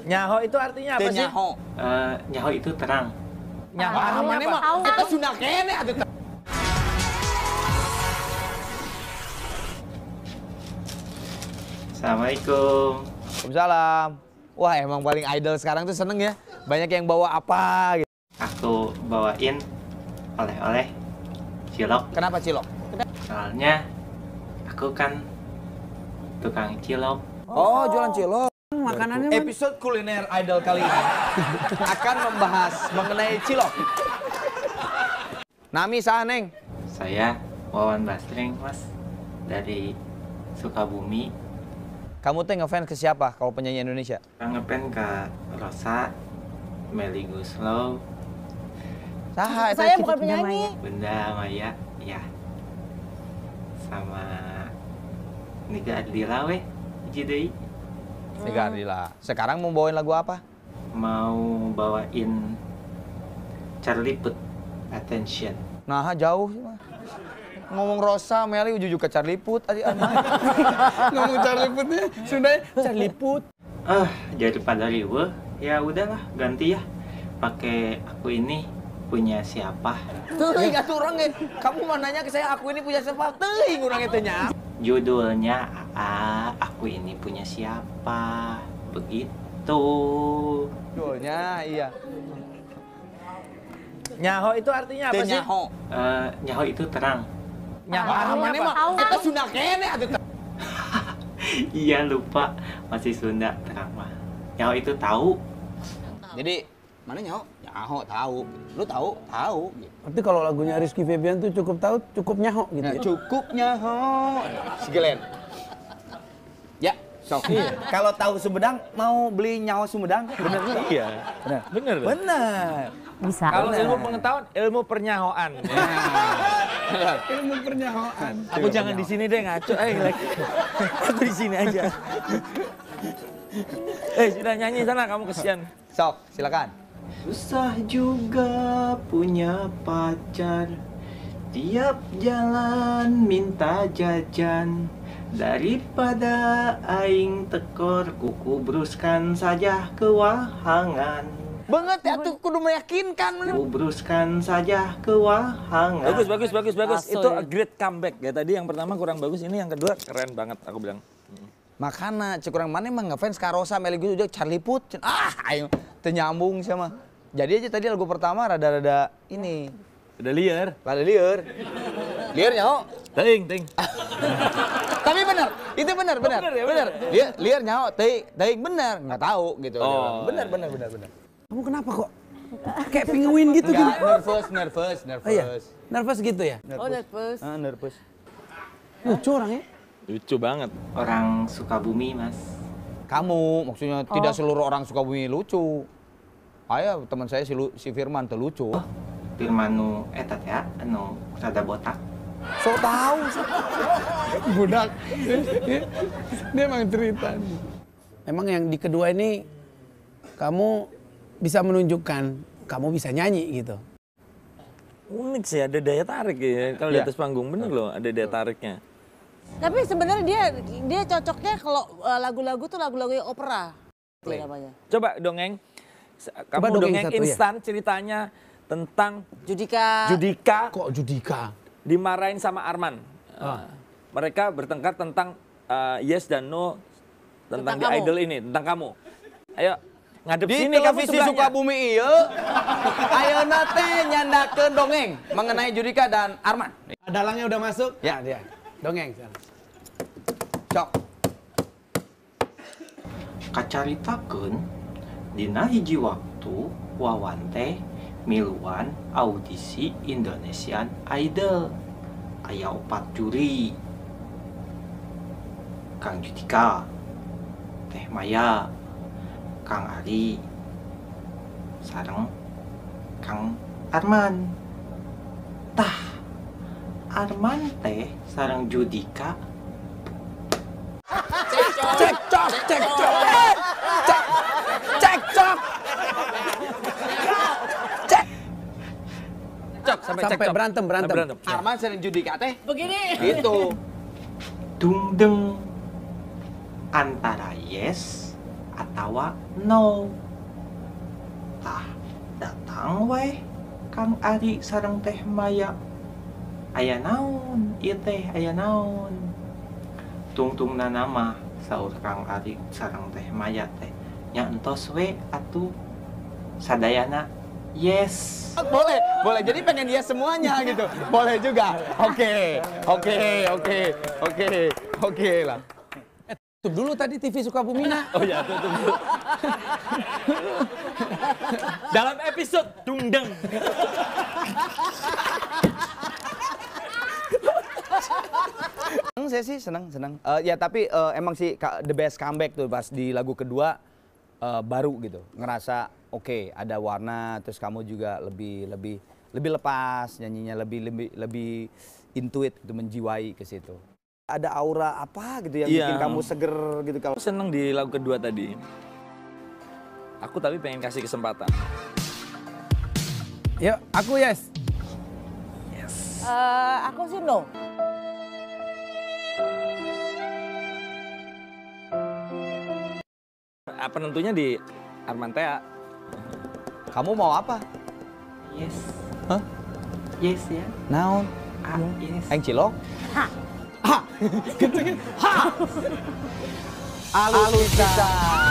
Nyaho itu artinya apa sih? Nyaho. Nyaho itu terang. Nyaho artinya apa? Kita Sunda kene atuh. Assalamualaikum. Waalaikumsalam. Wah, emang paling idol sekarang tuh seneng ya. Banyak yang bawa apa gitu. Aku bawain oleh-oleh cilok. Kenapa cilok? Soalnya aku kan tukang cilok. Oh, jualan cilok. Makanannya episode kuliner idol kali ini akan membahas mengenai cilok. Nami saha, Neng? Saya Wawan Basreng, Mas, dari Sukabumi. Kamu tuh ngefans ke siapa kalau penyanyi Indonesia? Ngefans ke Rosa, Melly Goeslaw. Saha, saya bukan penyanyi. Bunda Maya, ya. Sama Nika Ardila weh, hiji deui. Nika Ardila. Sekarang mau bawain lagu apa? Mau bawain Charlie Puth, Attention. Nah, jauh sih mah. Ngomong Rosa, Melly, ujung-ujung ke Charlie Puth. Ngomong Charlie Puth-nya, Sundanya Charlie Puth. Daripada riweuh, ya udahlah ganti ya. Pakai aku ini punya siapa. Teuing atuh urang ge. Kamu mau nanya ke saya aku ini punya siapa? Teuing urang eta nya. Judulnya aku ini punya siapa. Begitu. Judulnya iya. Nyaho itu artinya apa sih? Nyaho. Nyaho itu terang. Nyaho artinya apa? Kita Sunda kene atuh. Iya lupa, masih Sunda terang mah. Nyaho itu tahu. Jadi mana nyaho? Nyaho tahu. Lu tahu? Tahu. Gitu. Berarti kalau lagunya Rizky Febian tuh cukup tahu, cukup nyaho gitu. Nah, ya? Cukup nyaho. Si Glenn. Ya, sok. Iya. Kalau tahu Sumedang mau beli nyaho Sumedang, bener nggak? Iya. Bener. Bener. Bener. Bisa. Kalau ilmu pengetahuan, ilmu pernyahoan. Nah. Ilmu pernyahoan. Aku jangan di sini deh ngaco. Lagi. Aku di sini aja. Sudah nyanyi sana kamu kesian. Sok, silakan. Susah juga punya pacar. Tiap jalan minta jajan. Daripada aing tekor, kuku bruskan saja kewahangan. Banget ya tuh kudu meyakinkan. Kubruskan saja kewahangan. Bagus, bagus, bagus, bagus. Aso, itu ya. A great comeback ya. Tadi yang pertama kurang bagus, ini yang kedua keren banget aku bilang. Makana cek urang mana emang ngefans ka Rosa, Melly Goeslaw, Charlie Puth. Ah, ayo ternyambung sama. Jadi aja tadi lagu pertama rada-rada ini. Rada liar. Rada liar. Liar nyaho. Ting, ting. Tapi benar, itu benar, benar. Oh, benar ya, benar. Liar, liar nyaho, ting, ting benar, nggak tahu gitu. Oh. Benar, benar, benar, benar. Kamu kenapa kok kayak penguin gitu? Nggak, nervous, nervous, nervous. Oh, iya? Nervous gitu ya? Nervous. Oh, nervous. Ah, nervous. Lucu orangnya. Lucu banget. Orang Sukabumi, Mas. Kamu, maksudnya tidak seluruh orang Sukabumi lucu. Ayo, teman saya si Firman tuh lucu. Oh, Firman nu eta teh anu rada botak. So tahu sih. Budak. Dia emang cerita. Emang yang di kedua ini kamu bisa menunjukkan kamu bisa nyanyi gitu. Unik sih, ada daya tarik ya. Kalau di atas panggung bener loh, ada daya tariknya. Tapi sebenarnya dia cocoknya kalau lagu-lagu tuh lagu-lagu yang opera. Namanya. Coba dongeng. Kamu coba dongeng, satu, instan ya? Ceritanya tentang Judika. Judika. Kok Judika? Dimarahin sama Arman. Mereka bertengkar tentang yes dan no tentang The Idol ini, tentang kamu. Ayo ngadep di sini kamu televisi Sukabumi ieu. Ayeuna teh nyandakeun dongeng mengenai Judika dan Arman. Dalangnya udah masuk? Ya, dia. Dongeng. Cok. Kacaritakeun dina hiji waktu Wawan teh miluan audisi Indonesian Idol. Aya 4 juri. Kang Judika, Teh Maya, Kang Ari, sareng Kang Arman. Tah, Arman teh sareng Judika. Cekcok, cekcok, cekcok, cek, cok sampai berantem, berantem. Arman sareng Judika teh begini. Gitu. Dungdeng antara yes atau Atawa no. Tah, datang weh Kang Ari sareng Teh Maya. Aya naon ieu teh, aya naon. Tungtungna nama saur Kang Ari sareng Teh Maya teh. Nya entos we atuh sadayana yes. Boleh, boleh. Jadi pengen dia semuanya gitu. Boleh juga. Oke, oke, oke, oke, oke lah. Tutup dulu tadi TV Sukabumina. Oh ya, tutup dulu. Dalam episode Dungdeng. Saya sih senang, senang. Ya tapi emang sih the best comeback tuh pas di lagu kedua baru gitu. Ngerasa oke, ada warna, terus kamu juga lebih lebih lepas nyanyinya, lebih intuit gitu, menjiwai ke situ. Ada aura apa gitu yang bikin kamu seger gitu kalau. Seneng di lagu kedua tadi. Aku tapi pengen kasih kesempatan. Yuk, aku yes. Yes. Aku sih no. Penentunya di Armantea. Kamu mau apa? Yes. Hah? Yes ya. Naon? A, yes. Aing cilok? Ha. Ha. Ha. Alus pisan.